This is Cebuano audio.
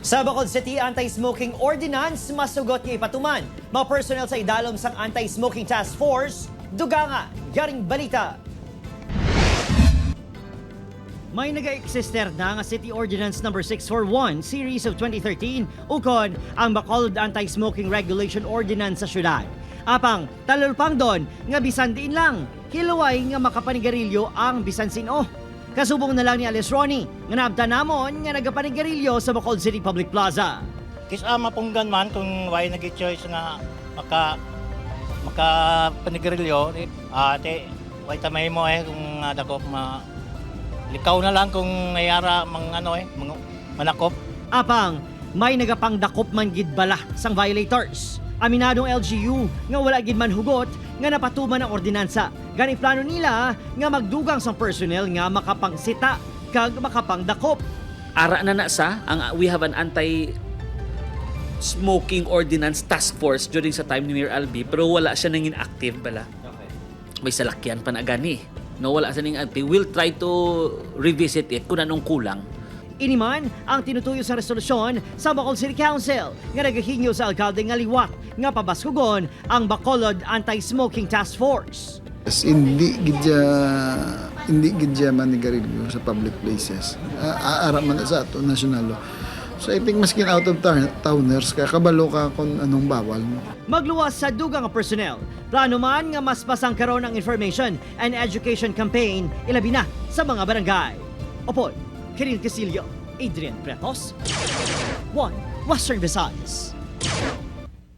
Sa Bacolod City, Anti-Smoking Ordinance masugot nga ipatuman. Mga personnel sa idalom sang Anti-Smoking Task Force, duganga, yaring balita. May naga-exister na nga City Ordinance Number 641 Series of 2013 ukon ang Bacolod Anti-Smoking Regulation Ordinance sa syudad. Apang talulpang doon nga bisan diin lang, hiluway nga makapanigarilyo ang bisan sino. Kasubong na lang ni Alice Ronnie nga naabta namon nga nagapanigarilyo sa Bacolod City Public Plaza. Kisa mapunggan man kung way nag-choice nga maka maka panigarilyo, eh, te way tamay mo eh kung dako ma likaw na lang kung nayara mang ano eh manakop. Apang may nagapangdakop man gid bala sang violators. Aminadong LGU nga wala gid man hugot nga napatuman ang ordinansa. Gani plano nila nga magdugang sang personnel nga makapangsita kag makapangdakop. Ara na na sa ang we have an anti smoking ordinance task force during sa time ni Mayor Albee, pero wala siya nangin active bala. May salakyan pa na gani. No, wala siya nangin active. We'll try to revisit it kung anong kulang. Iniman ang tinutuyo sa resolusyon sa Bacolod City Council nga nagahingyo sa alkalde nga liwat nga pabaskugon ang Bacolod Anti-Smoking Task Force. Yes, hindi gidya manigarilyo sa public places. Aara man na sa ato national law. So I think maskin out of towners ka, kabalo ka kung anong bawal. Magluwas sa dugang nga personnel. Plano man nga mas pasangkaron ang information and education campaign ilabi na sa mga barangay. Opod, Kirin Casillo, Adrian Pretos, 1 Western Visayas.